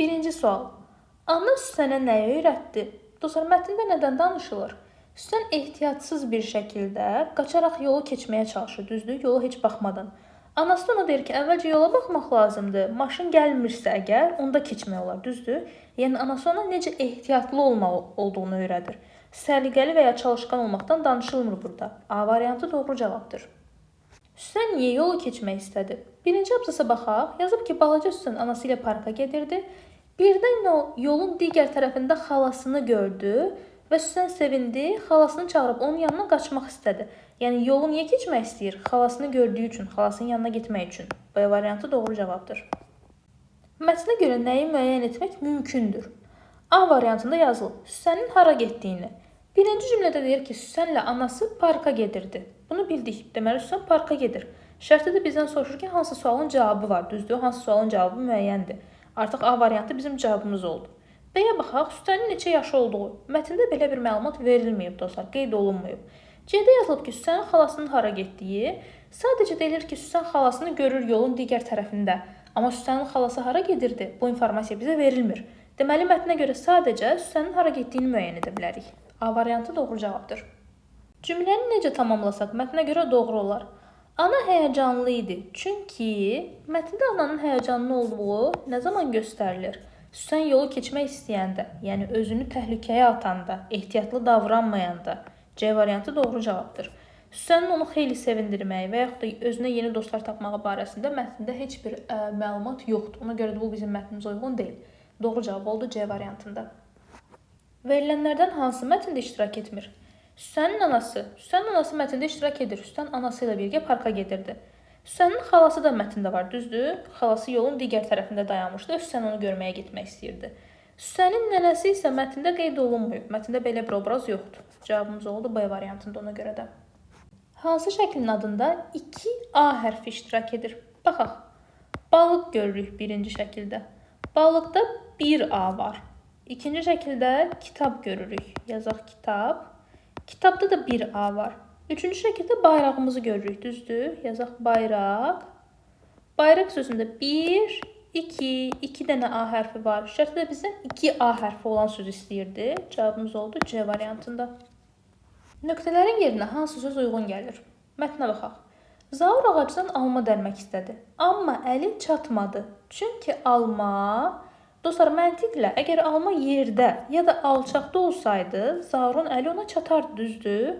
Birinci sual. Ana Süsənə nəyi öyrətdi? Dostlar, mətndə nədən danışılır? Süsən ehtiyatsız bir şəkildə qaçaraq yolu keçməyə çalışır, düzdür? Yola heç baxmadan. Anası da ona deyir ki, əvvəlcə yola baxmaq lazımdır. Maşın gəlmirsə əgər, onda keçmək olar, düzdür? Yəni anası ona necə ehtiyatlı olmalı olduğunu öyrədir. Səliqəli və ya çalışqan olmaqdan danışılmır burada. A variantı doğru cavabdır. Süsən niyə yolu keçmək istədi? Birinci abzasa baxaq. Yazıb ki, balaca Süsən anası ilə parka gedirdi. Birdən o yolun digər tərəfində xalasını gördü və Süsən sevindi, xalasını çağırıb onun yanına qaçmaq istədi. Yəni yolu niyə keçmək istəyir? Xalasını gördüyü üçün, xalasının yanına getmək üçün. B variantı doğru cavabdır. Mətnə görə nəyi müəyyən etmək mümkündür? A variantında yazılıb. Süsənin hara getdiyini. Birinci cümlədə deyir ki, Süsənlə anası parka gedirdi. Bunu bildik. Deməli, Süsən parka gedir. Şərtdə də bizdən soruşur ki, hansı sualın cavabı var? Düzdür, hansı sualın cavabı müəyyəndir. Artıq A variantı bizim cavabımız oldu. B-yə baxaq, Süsənin neçə yaşı olduğu. Mətndə belə bir məlumat verilməyib dostlar, qeyd olunmayıb. C-də yazılıb ki, Süsənin xalasının hara getdiyi. Sadəcə deyilir ki, Süsən xalasını görür yolun digər tərəfində. Amma Süsənin xalası hara gedirdi? Bu informasiya bizə verilmir. Deməli, mətnə görə sadəcə Süsənin hara getdiyini müəyyən edə bilərik. A variantı doğru cavabdır. Cümləni necə tamamlasaq mətnə görə doğru olar? Ana həyəcanlı idi. Çünki mətndə ananın həyəcanlı olduğu nə zaman göstərilir? Süsən yolu keçmək istəyəndə, yəni özünü təhlükəyə atanda, ehtiyatlı davranmayanda. C variantı doğru cavabdır. Süsənin onu xeyli sevindirməyi və yaxud da özünə yeni dostlar tapmağı barəsində mətndə heç bir məlumat yoxdur. Ona görə də bu bizim mətnimizə uyğun deyil. Doğru cavab oldu C variantında. Verilənlərdən hansı mətndə iştirak etmir? Süsənin anası. Süsənin anası mətndə iştirak edir. Süsən anası ilə birgə parka gedirdi. Süsənin xalası da mətndə var, düzdür? Xalası yolun digər tərəfində dayanmışdı. Süsən onu görməyə getmək istəyirdi. Süsənin nənəsi isə mətndə qeyd olunmayıb. Mətndə belə bir obraz yoxdur. Cavabımız oldu B variantında ona görə də. Hansı şəklin adında 2A hərfi iştirak edir? Baxaq. Balıq görürük birinci şəkildə. Balıqda 1A var. İkinci şəkildə kitab görürük. Yazaq kitab. Kitabda da 1A var. Üçüncü şəkildə bayrağımızı görürük, düzdür? Yazaq bayraq. Bayraq sözündə 1, 2, 2 dənə A hərfi var. Şərtdə bizdən 2A hərfi olan söz istəyirdi. Cavabımız oldu C variantında. Nöqtələrin yerinə hansı söz uyğun gəlir? Mətnə baxaq. Zaur ağacdan alma dərmək istədi. Amma əli çatmadı. Çünki alma... Dostlar, məntiqlə əgər alma yerdə ya da alçaqda olsaydı, Zaurun əli ona çatardı, düzdür?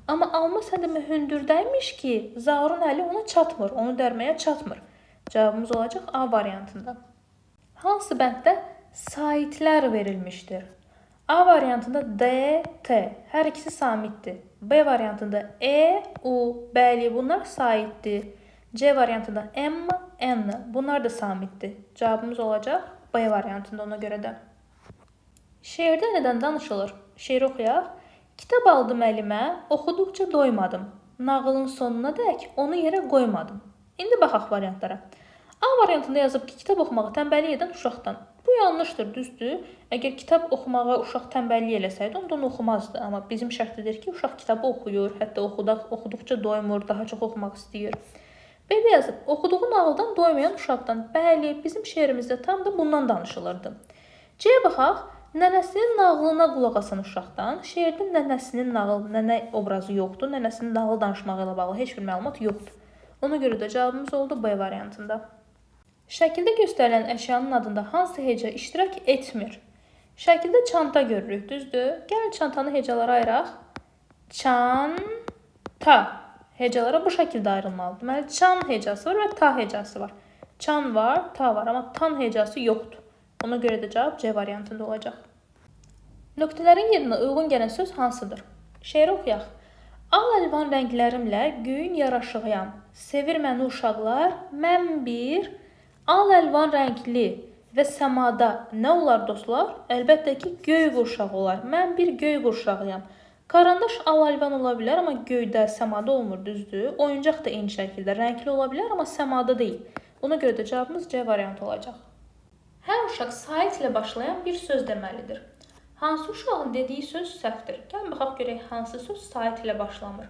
Amma alma sən demə hündürdəymiş ki, Zaurun əli ona çatmır, onu dərməyə çatmır. Cavabımız olacaq A variantında. Hansı bənddə saitlər verilmişdir? A variantında D, T, hər ikisi samitdir. B variantında E, U, bəli, bunlar saitdir. C variantında M, N, bunlar da samitdir. Cavabımız olacaq B variantında ona görə də. Şeirdə nədən danışılır? Şeiri oxuyaq. Kitab aldım əlimə, oxuduqca doymadım. Nağılın sonuna dək onu yerə qoymadım. İndi baxaq variantlara. A variantında yazıb ki, kitab oxumağı tənbəllik edən uşaqdan. Bu yanlışdır, düzdür? Əgər kitab oxumağa uşaq tənbəllik eləsəydi, onda onu oxumazdı. Amma bizim şərtdir ki, uşaq kitabı oxuyur, hətta oxuduqca doymur, daha çox oxumaq istəyir. B-də yazıb, oxuduğu nağıldan doymayan uşaqdan. Bəli, bizim şeirimizdə tam da bundan danışılırdı. C-yə baxaq. Nənəsinin nağılına qulaq asan uşaqdan. Şeirdə nənəsinin nağıl, nənə obrazı yoxdur. Nənəsinin nağıl danışmağı ilə bağlı heç bir məlumat yoxdur. Ona görə də cavabımız oldu B variantında. Şəkildə göstərilən əşyanın adında hansı heca iştirak etmir? Şəkildə çanta görürük, düzdür? Gəlin çantanı hecalara ayıraq. Çanta. Hecalara bu şəkildə ayrılmalıdır. Deməli, çan hecası var və ta hecası var. Çan var, ta var, amma tan hecası yoxdur. Ona görə də cavab C variantında olacaq. Nöqtələrin yerinə uyğun gələn söz hansıdır? Şeiri oxuyaq. Al əlvan rənglərimlə göyün yaraşığıyam. Sevir məni uşaqlar, mən bir al əlvan rəngli və səmada nə olar dostlar? Əlbəttə ki, göy qurşağı olar. Mən bir göy qurşağıyam. Karandaş al əlvan ola bilər, amma göydə, səmada olmur, düzdür? Oyuncaq da eyni şəkildə rəngli ola bilər, amma səmada deyil. Ona görə də cavabımız C variantı olacaq. Hər uşaq sait ilə başlayan bir söz deməlidir. Hansı uşağın dediyi söz səhvdir? Gəlin baxaq görək hansı söz sait ilə başlamır.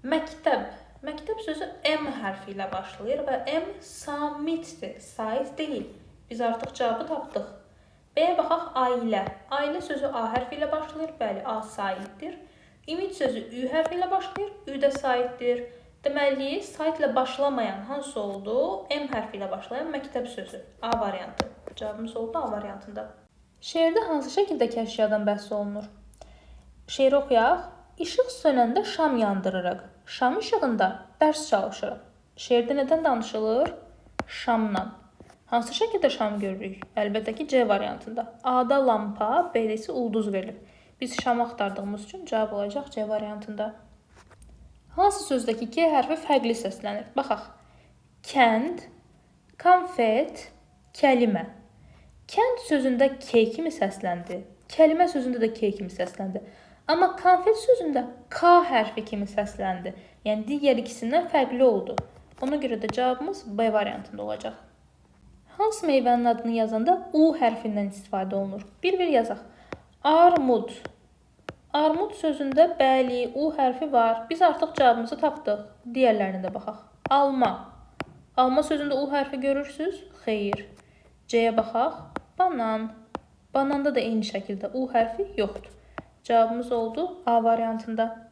Məktəb. Məktəb sözü M hərfi ilə başlayır və M samitdir, sait deyil. Biz artıq cavabı tapdıq. B-yə baxaq, ailə. Ailə sözü A hərfi ilə başlayır. Bəli, A saitdir. Ümid sözü Ü hərfi ilə başlayır. Ü də saitdir. Deməli, saitlə başlamayan hansı oldu? M hərfi ilə başlayan məktəb sözü. A variantı. Cavabımız oldu A variantında. Şeirdə hansı şəkildəki əşyadan bəhs olunur? Şeiri oxuyaq. İşıq sönəndə şam yandırırıq. Şam işığında dərs çalışırıq. Şeirdə nədən danışılır? Şamla. Hansı şəkildə şam görürük? Əlbəttə ki, C variantında. A-da lampa, B-də isə ulduz verilib. Biz şamı axtardığımız üçün cavab olacaq C variantında. Hansı sözdəki K hərfi fərqli səslənir? Baxaq. Kənd, konfet, kəlimə. Kənd sözündə K kimi səsləndi. Kəlimə sözündə də K kimi səsləndi. Amma konfet sözündə K hərfi kimi səsləndi. Yəni digər ikisindən fərqli oldu. Ona görə də cavabımız B variantında olacaq. Hansı meyvənin adını yazanda U hərfindən istifadə olunur? Bir-bir yazaq. Armud. Armud sözündə bəli, U hərfi var. Biz artıq cavabımızı tapdıq. Digərlərinə də baxaq. Alma. Alma sözündə U hərfi görürsüz? Xeyr. C-yə baxaq. Banan. Bananda da eyni şəkildə U hərfi yoxdur. Cavabımız oldu A variantında.